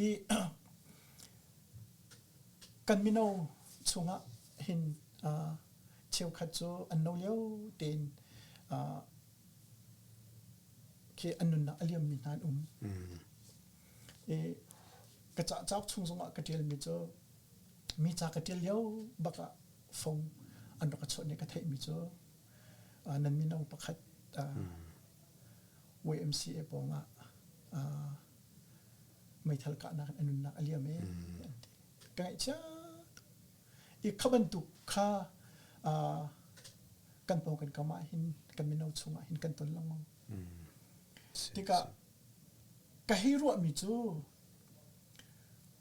I kan mino chungah hin cheukhat cu an no lio tein khi an nunnak a liammi hna an um. I ka ca cauk chung zongah ka ṭialmi cu mi ca ka ṭial lio bak ah phone an rak ka chawnh i ka theihmi cu nan mino pakhat YMCA pawng ah meithal kahnak in a nunnak a liam ee an ti. Ka ngaihchia tuk. I kha bantuk kha kan pawng kan kam ah hin kan mino chungah hin kan ton lengmang. Tikah ka hei ruahmi cu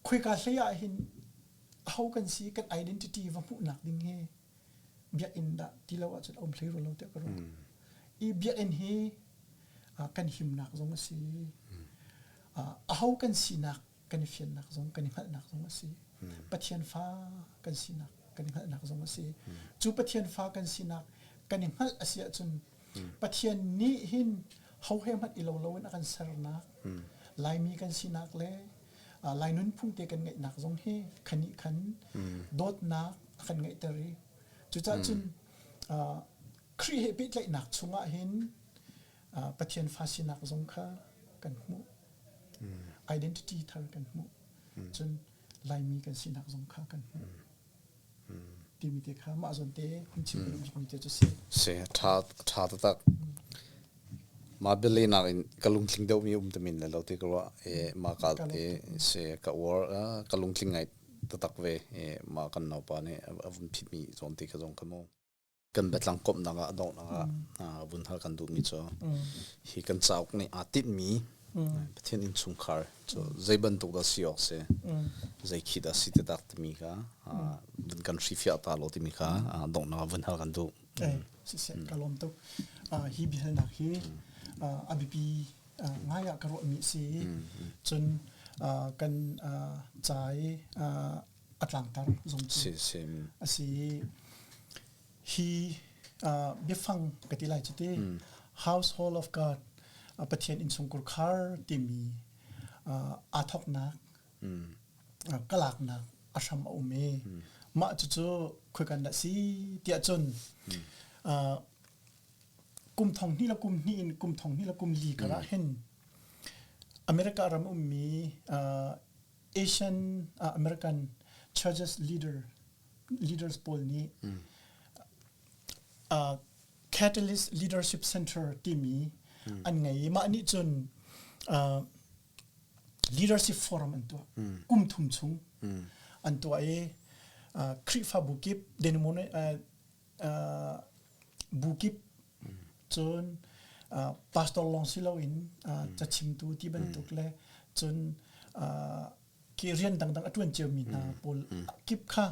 khoika hlei ah hin aho kan si kan identity va hmuhnak ding hi biakinn dah ti lo ahcun a um hlei rua lo tiah ka ruah. I biakinn hi kan himnak zong a si. Aho kan sinak kan i fiannak zong kan i hngalhnak zong a si. Pathian fa kan sinak kan i hngalhnak zong a si. Cu Pathian fa kan sinak kan i hngalh a si ahcun Pathian nih hin ho he hmanh i lo loin a kan sernak Laimi kan sinak le Lai nunphung te kan ngeihnak zong hi khan nih khan dawtnak a kan ngeihter i cucaah cun Khrih he pehtlaihnak chungah hin Pathian fa sinak zong kha kan hmuh. Identity thar kan hmuh. Cun Laimi kan sinak zong kha kan hmuh. Timi te kha mah zawn te hun chim ka duh bikmi te cu si. Si, ṭha ṭha taktak. Mah bialeh nak in ka lungtling deuhmi um tamin le lo ti ka ruah. E, mah ka te si ka uar ka lungtling ngai taktak ve. E, mah kan naupa nih a vun phitmi zawn te kha zong kha mu. Kan biatlang komhnak ah donghnak ah vun hal kan duhmi cu hi kan cauk nih aa tinhmi Pathian innchungkhar cu zei bantuk dah si awk si zei khi dah si ti tak timi kha vun kan hrifiah ta lo timi kha donghnak ah vun hal kan duh. Siseh ka lawm tuk. Hi biahalnak hi a biapi ngai ah ka ruahmi si. Cun kan ca i a tlangtar zong cu a si. Hi biafang ka ti lai cu ti Household of God Pathian innchungkhar khar timi aa thawknak ka laknak a hram a um i mah cucu khoikan dah si tiah cun kum thong hnih le kum hnih in kum thong hnih le kum li karah hin America ram ummi Asian American churches leader leaders pawl nih Catalyst Leadership Center timi an ngei i mah nih cun leadership forum an tuah kum thum chung an tuah i Khrihfabu kip bu kip cun pastor lawng si loin cachimtu ti bantuk le cun ki rian dangdang a ṭuan ciomi hna pawl kip kha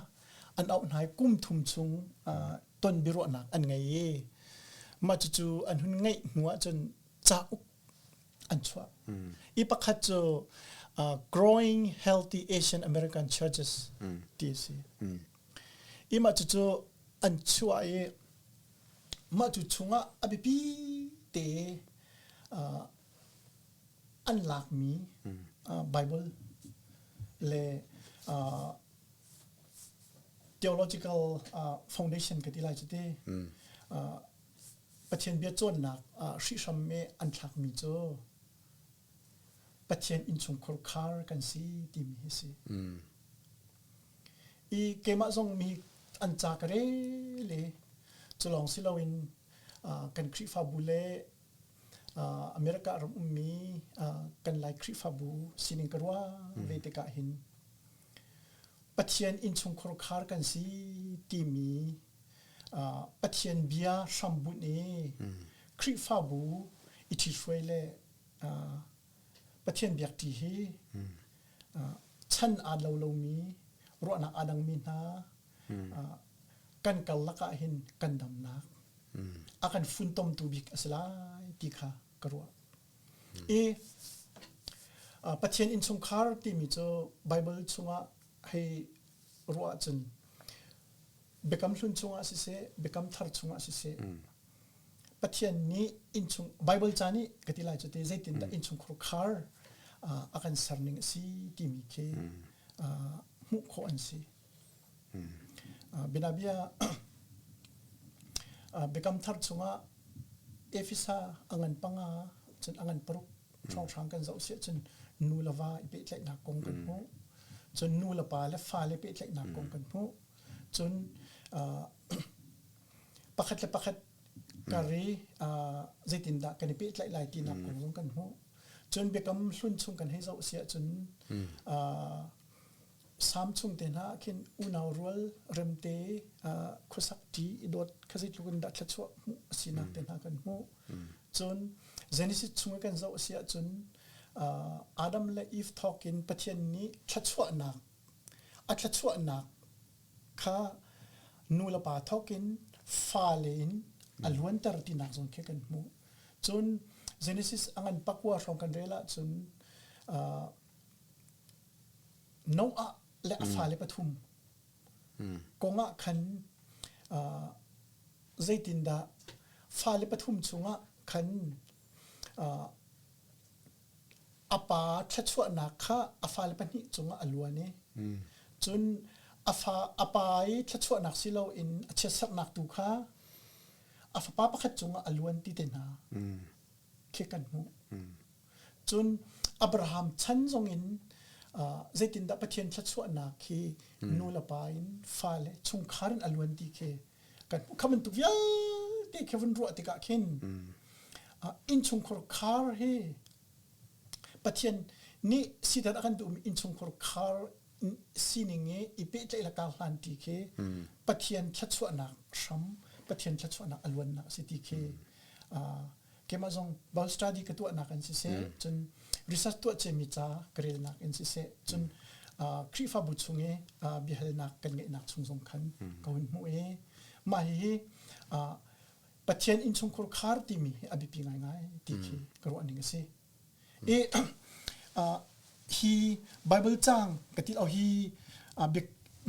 an auh hna i kum thum chung ton biaruahnak an ngei i mah cucu an hun ngeih hnu ahcun cauk an chuah. I pakhat cu Growing Healthy Asian American Churches ti a si. I mah cucu an chuah i mah cu chungah a biapi te an lakmi Bible le theological foundation ka ti lai cu ti Pathian bia cawnnak hrihhram i an thlakmi cu Pathian innchungkhar khar kan si timi hi si. I keimah zong mi an ca ka rel i cu lawng si loin kan Khrihfabu le America ram ummi kan Lai Khrihfabu sining ka ruah ve tikah hin Pathian innchungkhar khar kan si timi Pathian bia hrambunh i Khrihfabu i ṭhithruai le Pathian biakṭi hi chan aa lo lomi ruahnak aa dangmi hna kan karlak ah hin kan damnak a kan funtomtu bik a si lai ti kha ka ruah. I Pathian innchungkhar timi cu Bible chungah hei ruah ahcun Biakam Hlun chungah siseh, Biakam Thar chungah siseh Pathian nih innchung Bible ca nih ka ti lai cu te zeitindah innchungkhar khar a kan ser ning a si timi khi hmuh khawh an si. Bianabia Biakam Thar chungah Efesa a ngan panga cun a ngan paruk hrawnghrang kan zoh siah cun nu le va i pehtlaihnak kong kan hmuh. Cun nu le pa le fale pehtlaihnak kong kan hmuh. Cun pakhat le pakhat kar i zeitindah kan i pehtlaih lai tinak kong zong kan hmuh. Cun biakam hlun chung kan hei zoh siah cun Sam chung te hna ah khin unau rual remte khuasak ṭi i dawt kha zeitluk in dah thluachuah hmuh a sinak te hna kan hmuh. Cun Genesis chung i kan zoh a si ahcun Adam le Eve thawk in Pathian nih thluachuahnak a thluachuahnak kha nu le pa thawk in fale in a luanter tinak zong khi kan hmuh. Cun Genesis a ngan pakua hrawng kan rel ahcun Noah le a fale pathum kong ah khan zeitindah fale pathum chungah khan a pa thluachuahnak kha a fale pahnih cungah a luan i cun a fa a pa i thluachuahnak si loin a chiatserhnak tu kha a fapa pakhat cungah a luan ti te hna khi kan hmuh. Cun Abraham chan zongin zeitindah Pathian thluachuahnak khi nu le pa in fale chungkhar in a luan ti khi kan hmuh. Kha bantuk vialte khi vun ruah tikah khin innchungkhar khar hi Pathian nih siter a kan duhmi innchungkhar khar sining i i pehtlaih le karhlan ti khi Pathian thluachuahnak hram Pathian thluachuahnak a luannak a si ti khi keimah zong Bible study ka tuahnak in siseh cun research tuah ciami ca ka relnak in siseh cun Khrihfabu chung i biahalnak kan ngeihnak chung zong khan ka hun hmuh i mah hihi Pathian innchungkhar khar timi hi a biapi ngaingai ti khi ka ruah ning a si. I hi Bible cang ka ti lo hi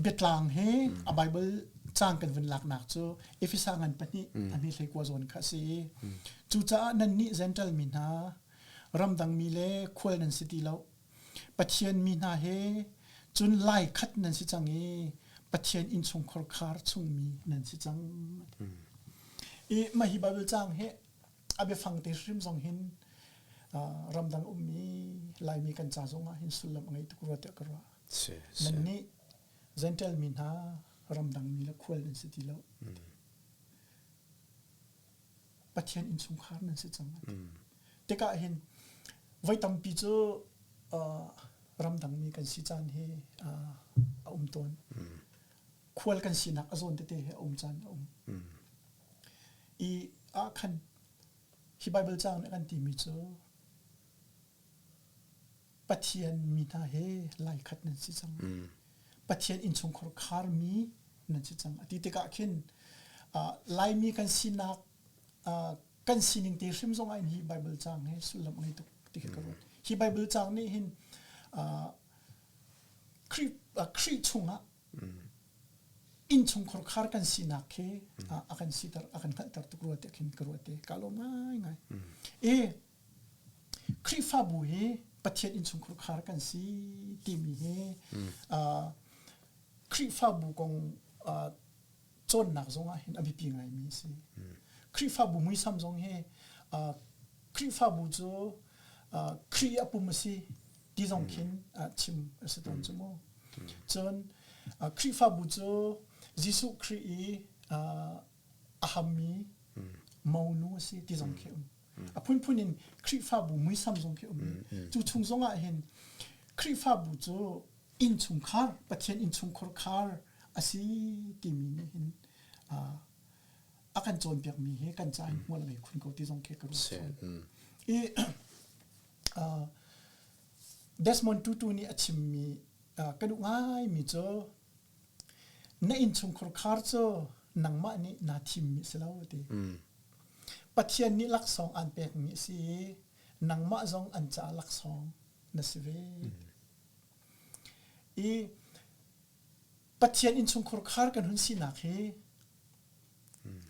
biatlang he a Bible cang kan vun laknak cu Efesa ngan pahnih a hme hlei kua zawn kha a si. Cucaah nannih Gentile mi hna ramdang mi le khual nan si ti lo. Pathian mi hna he cun lai khat nan si cang i Pathian innchungkhar khar chungmi nan si cang. I mah hi Bible cang hi a biafang te hrim zong hin ramdang ummi Laimi kan ca zong ah hin sullam a ngei tuk rua tiah ka ruah. Nannih Gentile mi hna ramdang mi le khual nan si ti lo. Pathian innchungkhar nan si cang. Tikah hin voi tampi cu ramdang mi kan si caan hi a um tawn. Khual kan sinak a zawn tete hi a um caan a um. I ah khan hi Bible caang nih a kan timi cu Pathian mi hna he lai khat nan si cang. Pathian innchungkhar kharmi nan si cang. A ti tikah khin Laimi kan sinak kan sining te hrim zong ah hi Bible caang he sullam a ngei tuk ti khi ka ruat. Hi Bible caang nih hin Khrih chungah innchungkhar khar kan sinak khi a kan siter a kan hngalhter tuk rua tiah khin ka ruat i ka lawm ngaingai. I Khrihfabu hi Pathian innchungkhar khar kan si timi hi Khrihfabu kong cawnnak zong ah hin a biapi ngaimi a si. Khrihfabu muisam zong hi Khrihfabu cu Khrih a pum a si ti zong khin chim a si tawn cu mu. Cun Khrihfabu cu Jesuh Khrih i a hammi monu a si ti zong khi um. A phunphun in Khrihfabu muisam zong khi um. Cu chung zong ah hin Khrihfabu cu innchungkhar, Pathian innchungkhar khar a si timi nih hin a kan cawnpiakmi hi kan ca in hmual a ngei khun ko ti zong khi ka ruat fawn. I Desmond Tutu nih a chimmi ka duh ngaimi cu na innchungkhar khar cu nangmah nih naa thimmi si lo ti. Pathian nih laksawng aan pekmi a si i nangmah zong an caah laksawng na si ve. I Pathian innchungkhar khar kan hun sinak hi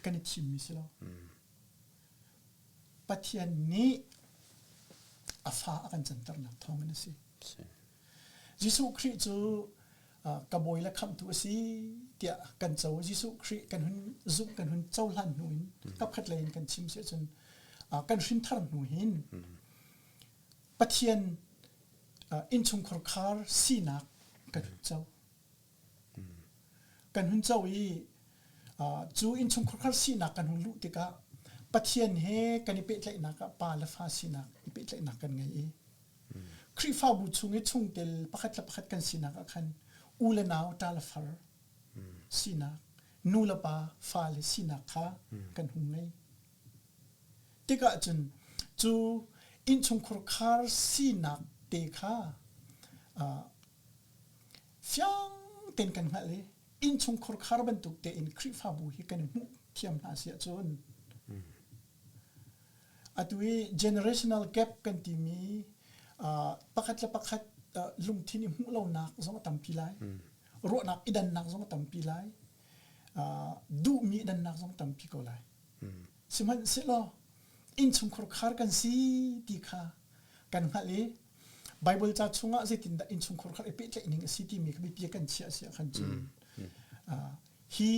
kan i thimmi si lo. Pathian nih a fa a kan canternak thawngin a si. Jesuh Khrih cu ka bawi le khamhtu a si tiah kan co. Jesuh Khrih kan hun zumh kan hun cohlan hnu in kapkhat lei in kan chim si ahcun kan hrinthar hnu hin Pathian innchungkhar khar sinak kan hun co. Kan hun co i cu innchungkhar khar sinak kan hun luh tikah Pathian he kan i pehtlaihnak ah pa le fa sinak i pehtlaihnak kan ngei i Khrihfabu chung i chungtel pakhat le pakhat kan sinak ah khan u le nau ṭa le far sinak nu le pa fale sinak kha kan hung ngei. Tikah cun cu innchungkhar khar sinak te kha fiang tein kan hngalh i innchungkhar khar bantuk tein Khrihfabu hi kan i hmuh thiam hna si ahcun atu i generational gap kan timi pakhat le pakhat lungthin i hmuh lonak zong a tampi lai ruahnak i dannak zong a tampi lai duhmi i dannak zong tampi ko lai sihmanhsehlaw innchungkhar khar kan si ti kha kan hngalh i Bible ca chungah zeitindah innchungkhar khar i pehtlaih ning a si timi kha biapi kan chiah si ahkhan cun hi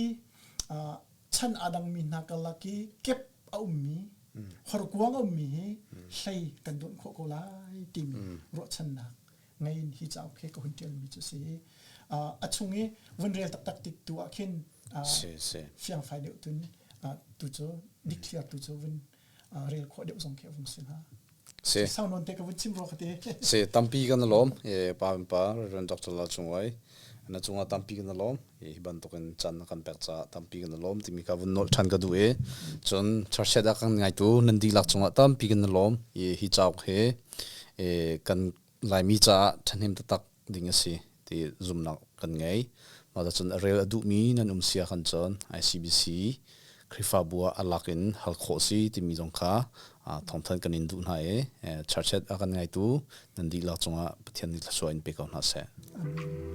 chan aa dangmi hna karlak i kep a ummi horkuang a ummi hi hlei kan donh khawh ko lai timi ruahchannak ngei in hi cauk hi ka hun ṭialmi cu si. A chung i vun rel taktak tik tu ah khin fiangfai deuh tun tu cu dikthliar tu cu vun rel khawh deuh zong khi a vung si hnga. Si. Sau nawn te ka vun chim rua ka ti. Si tampi kan lawm e pa pa Reverend Dr. Lal Cung Wai na cungah tampi kan lawm hi bantukin chan na kan pek caah tampi kan lawm timi kha vun nolh ṭhan ka duh i cun church ah kan ngaitu nan dihlak cungah tampi kan lawm i hi cauk hi kan Laimi caah ṭhahnem taktak ding a si ti zumhnak kan ngei. Mah cun a rel a duhmi nan um sia khan cun ICBC Khrihfabu ah a lak in hal khawh si timi zong kha thawngthanh kan in duh hna i church a kan ngaitu nan dihlak cungah Pathian nih thluachuah in pe ko hna seh. Amen.